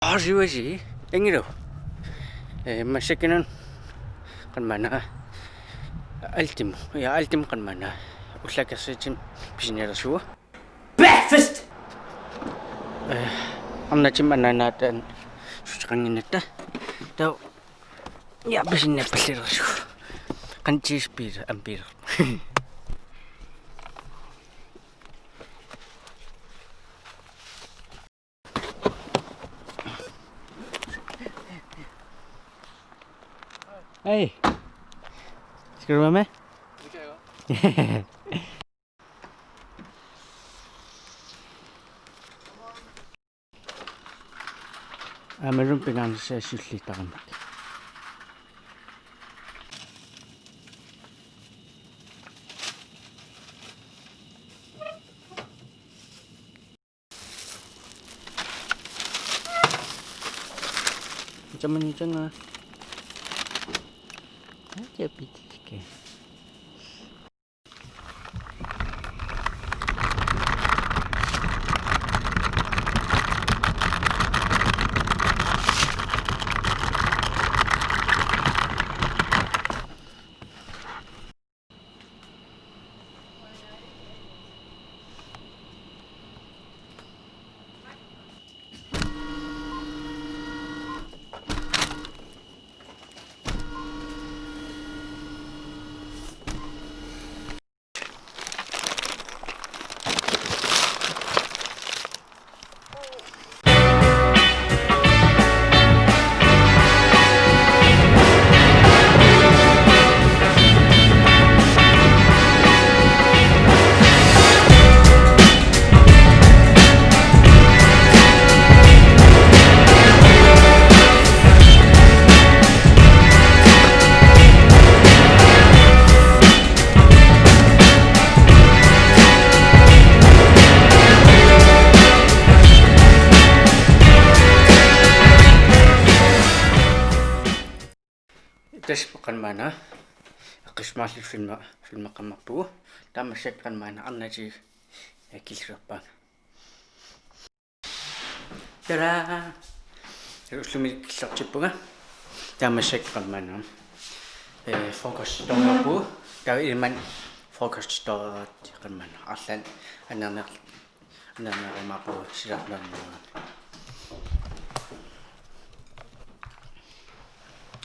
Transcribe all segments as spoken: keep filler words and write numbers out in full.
Aasiuasi, ingilu. Eh, massakkut una qanoq maanna. Altima. Ja, Altima qanoq maanna. Ullaakkut akersuutsimik pisinialersugut. Breakfast! Eh, arnatigut anaanaataanut susoqannginnatta. Taava, ja, pisiniappallilersugut. Qanoq tiispil ampiiler. Hey. Skal du være med? Det kan jeg godt. Aamma pingaarnersaassullittarmat. Jamanitanga. Aja pitike. Tassa qanoq maanna. Eqqissisimalluta filmi-, filmeqqammerpugut. Taava massakkut qanoq maanna arnatigut killilerpagut. Tada! Ullumi killertippunga. Taava massakkut qanoq maanna. Eh, frokoststøjlerpugut. Taava ilimanni frokoststøjit qanoq maanna. Arlaannik anerner-, anernerumaarpugut silarnernerani.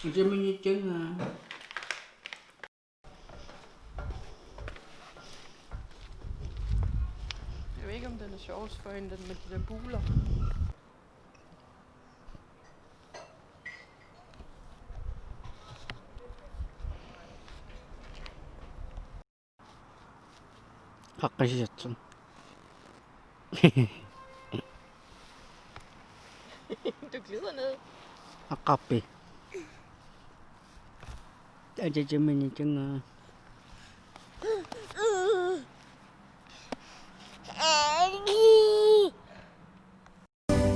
Ujaminitanga. Jeg ved ikke, om den er sjovest for hende, den med de der buler. Qaqqasisatsum. Du glider ned. Aqqarpi. Ajajaminitanga.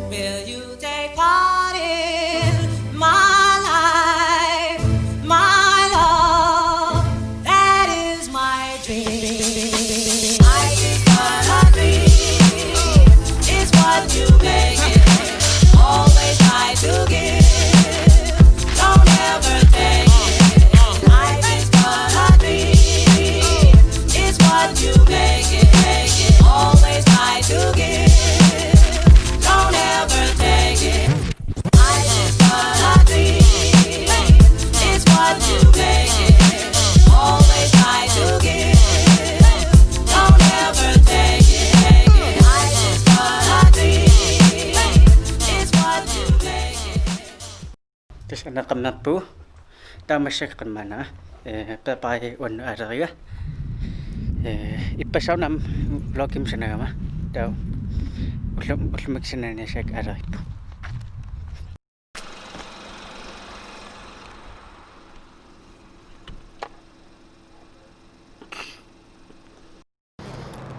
Will you take part in my life, my love? That is my dream. Life is but a dream. It's what you make it. Always try to give. Don't ever take it. Life is but a dream. It's what you make it, make it. Always try to give. Don't ever take it. Life is but a dream. It's what you make it. Always try to give. Don't ever take it, take it. Life is but a dream. It's what you make it. Tassa aneqqammerpugut. Taava massakkut qanoq maanna. Eh, bye bye, uannut aaleriga. Eh, ippassaq una vlogimut sanagama. Taava ullum-, ullumikkut sanaaniassaaq aaleriippugut.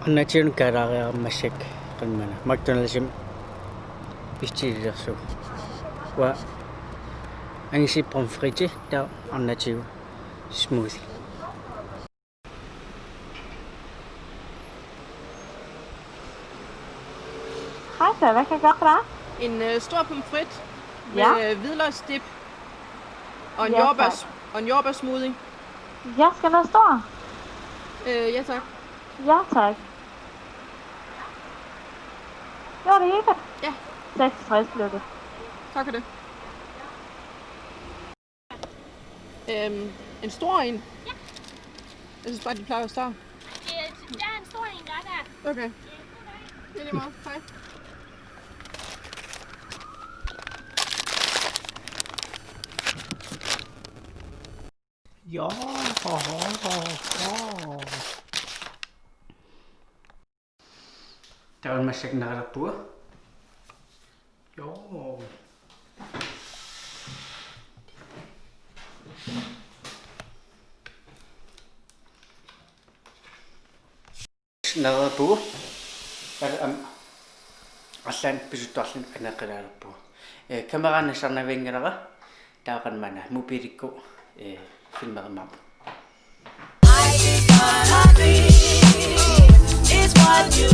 Arnatigut kaalaariarama massakkut qanoq maanna McDonald'simi bestililersugut. Uanga angisuut pomfritit taava arnatigut smoothie. Hej, så hvad kan jeg gøre for dig? En øh, stor pomfrit Ja. med hvidløgsdip og en, Ja, jordbær, tak. Og en jordbærsmoothie. Ja, skal den være stor? Øh, ja, tak. Ja, tak. Det var det hele. Ja. Seksogtres blev det. Tak for det. Øhm, en stor en? Ja. Jeg synes bare, de plejer at være større. Det er, der er en stor en, der er der. Okay. I lige måde. Hej. Ja. Taava massakkut nerilerpugut. Joo. Nerilerpugut. Taava aamma arlaannik pisuttuarluni aneeqqilaalerpugut. Eh, kamera nassarnavianngilara. Taava qanoq maanna mobiilikkut eh filmerumaarpugut. Is what you